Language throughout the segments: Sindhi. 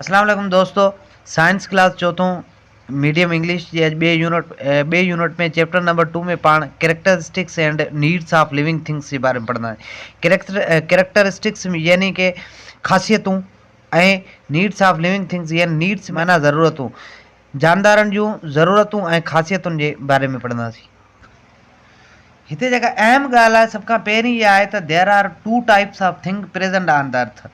اسلام عليڪم دوستو سائنس ڪلاس چوٿون ميڊيم انگلش جي اڄ ٻئي يونٽ ٻئي يونٽ ۾ چيپٽر نمبر ٽو ۾ پاڻ characteristics and needs of living things جي باري ۾ پڙهنداسين ڪريڪٽر ڪريڪٽرسٽڪس يعني ڪي خاصيتون ۽ نيڊس آف لونگ ٿنگس يعني نيڊس معنيٰ ضرورتون جاندارن جون ضرورتون ۽ خاصيتن جي باري ۾ پڙهنداسين. هتي جيڪا اهم ڳالهه آهي سڀ کان پهرين اها آهي ته There are two types of thing present on the earth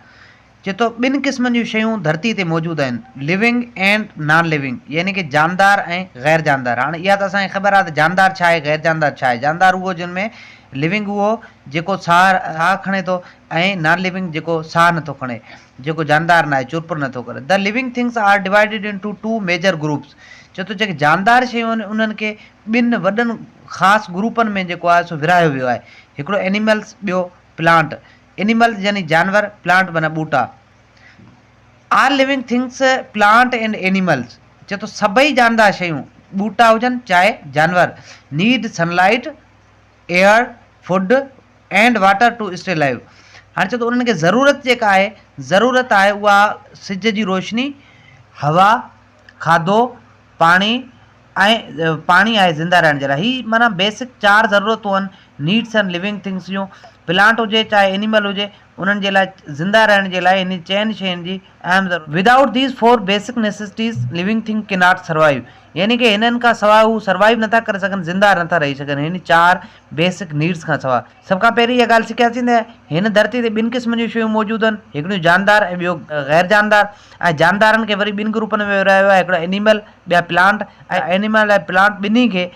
چئي ٿو ٻن قسمن جون شيون ڌرتي تي موجود آهن Living and Non Living يعني ڪي جاندار ۽ غير جاندار هاڻي اها ته اسان کي خبر آهي ته جاندار ڇا آهي غير جاندار ڇا آهي جاندار اهو جن ۾ Living اهو جيڪو ساهه ساهه کڻي ٿو ۽ نان لونگ جيڪو ساهه نٿو کڻي، جيڪو جاندار ناهي، چرپر نٿو ڪري. The living things are divided into two major groups چئي ٿو جيڪي جاندار شيون آهن انهن کي ٻن وڏن خاص گروپن ۾ جيڪو آهي سو ورهايو ويو آهي. هڪڙو Animals ٻيو Plant. Animals يعني جانور، Plant معنيٰ ٻوٽا. All living things, plant and animals چئي ٿو سڀئي جاندار شيون، ٻوٽا هجن چاهي جانور، need sunlight, air, food and water to stay alive هاڻي چئي ٿو انهن کي ضرورت جيڪا آهي ضرورت آهي اها سج جي روشني، هوا، کاڌو، پاڻي ۽ پاڻي آهي زنده رهڻ جي لاء هي معنيٰ بيسڪ چار ضرورتون آهن نيڊس آهن لونگ ٿنگس جون پلانٽ هجي چاهي اينيمل هجي انهن جي لاء زنده رهڻ جي لاء انهن چئن شين جي اهم ضرورت Without these four basic necessities living thing cannot survive يعني ڪي هنن کان سواء هو سروائيو نٿا ڪري سگهن زنده نٿا رهي سگهن هن چار بيسڪ نيڊس کان سواء. سڀ کان پهرين اها ڳالهه سکياسين ته هن ڌرتي تي ٻن قسمن جون شيون موجود آهن هڪڙيون جاندار ۽ ٻيو غير جاندار ۽ جاندارن کي وري ٻن گروپن ۾ ورهايو ويو آهي هڪڙو اينيمل ٻيا پلانٽ ۽ اينيمل ۽ پلانٽ ٻنهي کي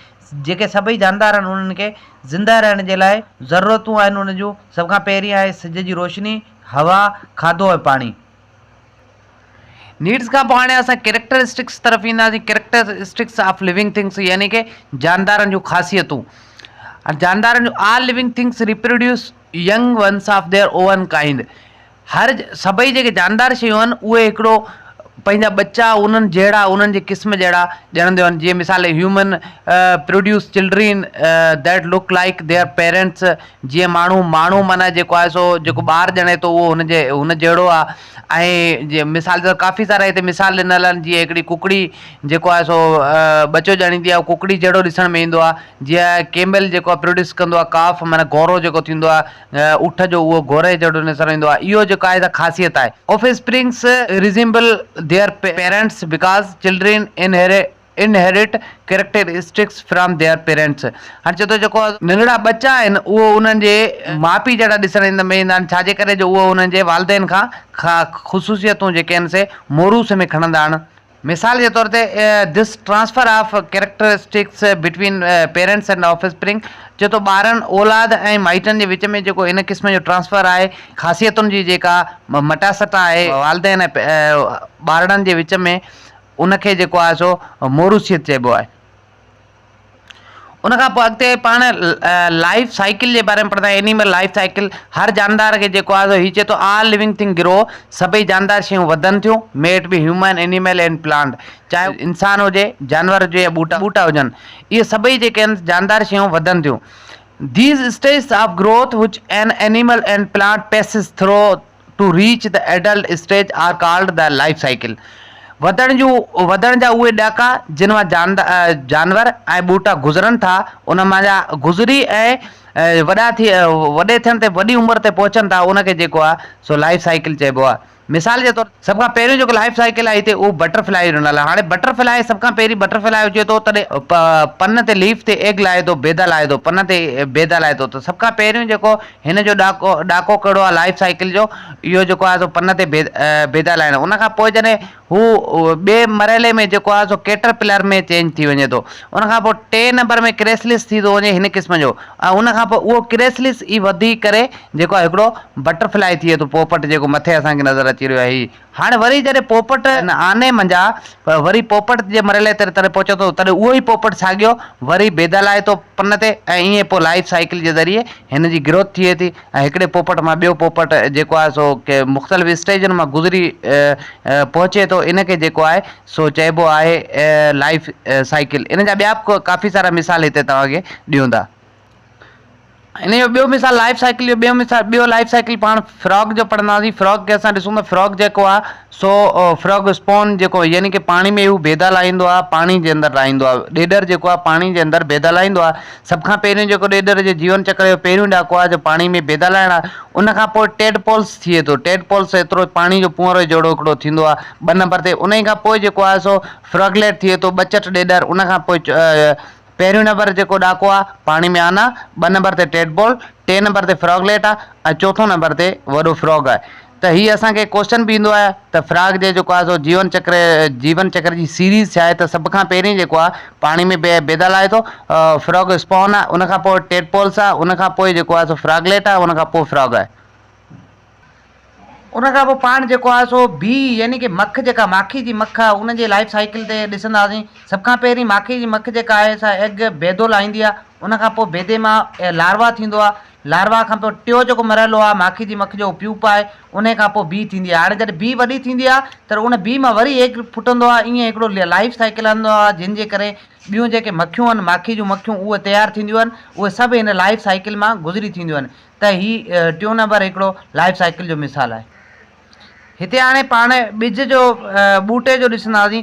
جيڪي سڀئي جاندار آهن انهن کي زنده رهڻ جي لاء ضرورتون آهن انهن جون سڀ کان پهرين آهي سج جي روشني، هوا، کاڌو ۽ پاڻي. نيڊس کان پوء هاڻي اسان ڪريڪٽرسٽڪس طرف اينداسين ڪريڪٽرسٽڪس آف لونگ ٿنگس يعني ڪي جاندارن جون خاصيتون هاڻي جاندارن جون all living things reproduce young ones of their own kind هر سڀئي جيڪي جاندار شيون آهن اهي هڪڙو پنهنجا ٻچا انهن جهڙا انهن جي قسم جهڙا ڄڻنديون آهن جيئن مثال human produce children that look like their parents جيئن ماڻهو ماڻهو معنيٰ جيڪو آهي سو جيڪو ٻار ڄڻي ٿو اهو هن جي هن جهڙو آهي ۽ جيئن مثال طور ڪافي سارا هتي مثال ڏنل آهن جيئن هڪڙي ڪڪڙي جيڪو آهي سو ٻچو ڄڻيندي آهي ڪڪڙي جهڙو ڏسڻ ۾ ايندو آهي جيئن ڪيمل جيڪو آهي پروڊيوس ڪندو آهي ڪاف معنيٰ گورو جيڪو ٿيندو آهي اٺ جو اهو گوري جهڙو ڏسڻ ايندو آهي اهو جيڪو آهي سا خاصيت آهي offsprings resemble their parents because children inherit inherit characteristics from their parents هاڻي چئي ٿو جيڪو ننڍڙا ٻچا آهن اهو انهن جي ماء پيء جهڙا ڏسڻ ۾ ايندا آهن ڇاجي ڪري جو اهو انهن جي والدين کان خصوصيتون جيڪي آهن سي موروث ۾ کڻندا آهن. مثال جي طور تي this transfer of characteristics between parents and offspring چئي ٿو ٻارن اولاد ۽ مائٽن جي وچ ۾ جيڪو ان قسم جو ٽرانسفر آهي خاصيتن جي جيڪا مٽاسٽا آهي والدين ۽ ٻارڙن جي وچ ۾ ان کي جيڪو آهي سو موروثيت چئبو آهي. ان کان پوء اڳتي پاڻ لائيف سائيڪل جي باري ۾ پڙهندا آهيون اينيمل لائيف سائيڪل هر جاندار کي جيڪو آهي سو هي چئي ٿو آل لونگ ٿنگ گرو سڀئي جاندار شيون وڌن ٿيون may it be human animal and plant چاهي انسان هجي جانور هجي يا ٻوٽا ٻوٽا هجن اهي سڀئي جيڪي آهن جاندار شيون وڌن ٿيون These stages of growth which an animal and plant passes through to reach the adult stage are called the life cycle وڌڻ جون وڌڻ جا اهي ڏاڪا جن مان جانور ۽ ٻوٽا گذرن ٿا ان مان جا گذري ۽ وڏا ٿي وڏي ٿيڻ تي وڏي عمر تي پهچن ٿا ان کي جيڪو آهي سو لائف سائيڪل چئبو آهي مثال جي طور سڀ کان پهريون جيڪو لائف سائيڪل آهي هتي اهو بٽر فلائي جو ڏنل آهي هاڻي بٽر فلائي سڀ کان پهرين بٽر فلائي اچي ٿو تڏهن پن تي ليف تي ايگ لاهي ٿو بيدا لاهي ٿو پن تي بيدا لاهي ٿو ته سڀ کان پهريون جيڪو هن جو ڏاڪو ڏاڪو ڪهڙو آهي لائف سائيڪل جو اهو جيڪو آهي سو پن تي بيدا لاهڻ ان کان پوء جڏهن هو ٻئي مرحلي ۾ جيڪو آهي سو ڪيٽر پلر ۾ چينج ٿي وڃي ٿو ان کان پوء ٽئين نمبر ۾ ڪريسلس ٿي ٿو وڃي هن قسم جو ۽ ان کان پوء اهو ڪريسلس ئي وڌي ڪري جيڪو آهي هڪڙو بٽر فلائي ٿئي ٿو پوپٽ جيڪو مٿي اسان کي نظر اچي رهيو آهي هي هاڻي وري جڏهن پوپٽ ان آني منجهان وري پوپٽ جي مرحلي تي تڏهن پهچي ٿو تڏهن اهو ئي پوپٽ ساڳيو وري بيدا لاهي ٿو پن تي ۽ ائين پوء لائيف سائيڪل جي ذريعي هن جي گروٿ ٿئي ٿي ۽ هڪڙي پوپٽ مان ٻيو پوپٽ جيڪو آهي سو ڪي مختلف اسٽيجن مان گذري پهچي ٿو ان کي جيڪو آهي سو چئبو آهي لائيف سائيڪل ان جا ٻيا به ڪافي سارا مثال هتي توهان کي ڏيون ٿا. ان جو ٻيو مثال لائف سائيڪل جو ٻيو مثال ٻيو لائف سائيڪل پاڻ فراگ جو پڙهنداسين فراگ کي اسان ڏسون ته فراگ جيڪو آهي سو فراگ اسپون جيڪو يعني ڪي پاڻي ۾ هو بيدا لاهيندو آهي پاڻي جي اندر لاهيندو آهي ڏيڏر جيڪو آهي پاڻي جي اندر بيدا لاهيندو آهي سڀ کان پهريون جيڪو ڏيڏر جي جيون چڪر جو پهريون ڏاڪو آهي جو پاڻي ۾ بيدا لاهڻ آهي ان کان پوء ٽيڊ پولس ٿئي ٿو ٽيڊ پولس ايترو پاڻي جو پونئرو جهڙو هڪڙو ٿيندو آهي ٻه نمبر تي ان کان پوء جيڪو آهي سو فراگليٽ ٿئي ٿو ٻچٽ ڏيڏر ان کان پوء پهريون نمبر جيڪو ڏاڪو آ پاڻي ۾ آنا، ٻه نمبر تي ٽيڊ بول، ٽئين نمبر تي فراگليٽ آ ۽ چوٿون نمبر تي وڏو فراگ آهي ته هي اسان کي ڪوسچن به ايندو آهي ته فراگ جي جيڪو آهي سو جيون چڪر جيون چڪر جي سيريز ڇا آهي ته سڀ کان پهرين جيڪو آ پاڻي ۾ بي بيدا لاهي ٿو فراگ اسپون آ ان کان پوء ٽيڊ پولس آ ان کان پوء جيڪو آهي سو فراگليٽ آ ان کان پوء فراگ آهي. ان کان پوء پاڻ جيڪو آهي سو بي يعني ڪي مک جيڪا ماکي جي مک آهي ان جي لائف سائيڪل تي ڏسنداسين سڀ کان پهرين ماکي جي مک جيڪا آهي سا ايگ بيدو لاهيندي آهي ان کان پوء بيدي مان لاروا ٿيندو آهي لاروا کان پوء ٽيو جيڪو مرحلو آهي ماکي جي مک جو اهو پيوپ آهي ان کان پوء بي ٿيندي آهي هاڻي جڏهن بي وڏي ٿيندي آهي ته ان بي مان وري ايگ ڦٽندو آهي ائين هڪڙو لائف سائيڪل هلندو آهي جنهن جي ڪري ٻيون جيڪي مکيون آهن ماکي جون مکيون اهي تيار ٿينديون آهن اهي سڀ هن لائف سائيڪل مان گذري ٿينديون آهن ته هي ٽيون نمبر هڪڙو لائف سائيڪل جو مثال آهي. هتي هاڻي پاڻ ٻج جو ٻوٽي جو ڏسنداسين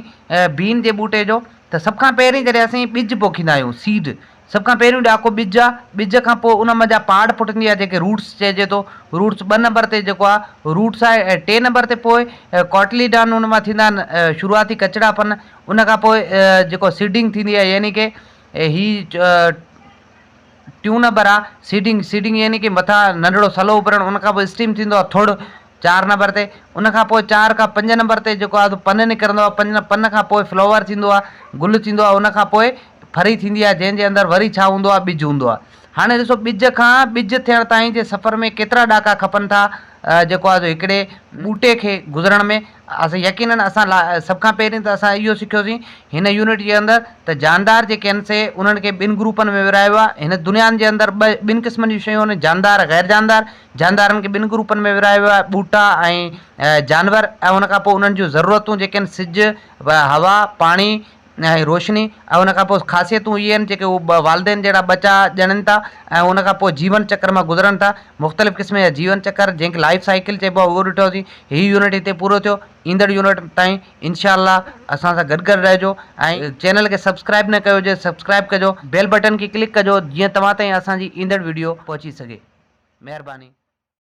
بين جي ٻوٽي جو ته سڀ کان پهرين جڏهن اسين ٻج پوکيندا آهيون سيڊ سڀ کان پهريون ڏاڪو ٻج آهي ٻج کان پوء ان منجهان پاڙ ڦٽندي آهي جنهن کي روٽس چئجي ٿو روٽس ٻه نمبر تي جيڪو آهي روٽس آهي ۽ ٽي نمبر تي پوء ڪاٽليڊان ان مان ٿيندا آهن شروعاتي ڪچڙا پن ان کان پوء جيڪو سيڊنگ ٿيندي آهي يعني ڪي هي ٽيون نمبر آ سيڊنگ، سيڊنگ يعني ڪي مٿان ننڍڙو سلو اڀرڻ ان کان پوء اسٽيم ٿيندو آ ٿڙ چار نمبر تي ان کان پوء چار کان پنج نمبر تي جيڪو آ سو پن نڪرندو آ پن پن کان پوء فلاور ٿيندو آ گل ٿيندو آ ان کان پوء ڦري ٿيندي آ جنهن جي اندر وري ڇا هوندو آ ٻج هوندو آ هاڻي ڏسو ٻج کان ٻج ٿيڻ تائين جي سفر ۾ ڪيترا ڏاڪا کپن ٿا جيڪو آ سو هڪڙي ٻوٽي کي گذرڻ ۾ اسان يقينن اسان لا سڀ کان پهرين ته اسان اهو سکيوسين هن يونٽ جي اندر ته جاندار جيڪي آهن سي انهن کي ٻن گروپن ۾ ورهايو ويو آهي هن دنيا جي اندر ٻه ٻن قسمن جون شيون آهن جاندار ۽ غير جاندار جاندارن کي ٻن گروپن ۾ ورهايو ويو آهي ٻوٽا ۽ جانور ۽ ان کان پوء انهن جون ضرورتون جيڪي آهن سج هوا پاڻي ۽ روشني ۽ ان کان پوء خاصيتون اهي آهن جيڪي هو والدين جهڙا ٻچا ڄڻن ٿا ۽ ان کان پوء جيون چڪر مان گذرن ٿا مختلف قسم جا جيون چڪر جنهن کي لائف سائيڪل چئبو آهي اهو ڏٺوسين هي يونٽ هتي پورو ٿيو ايندڙ يونٽ تائين انشاء الله اسان سان گڏ گڏ رهجو ۽ چينل کي سبسڪرائب نه ڪيو هجي سبسڪرائب ڪجو بيل بٽن کي ڪلڪ ڪجو جيئن توهان تائين اسان جي ايندڙ وڊيو پهچي سگهي مهرباني.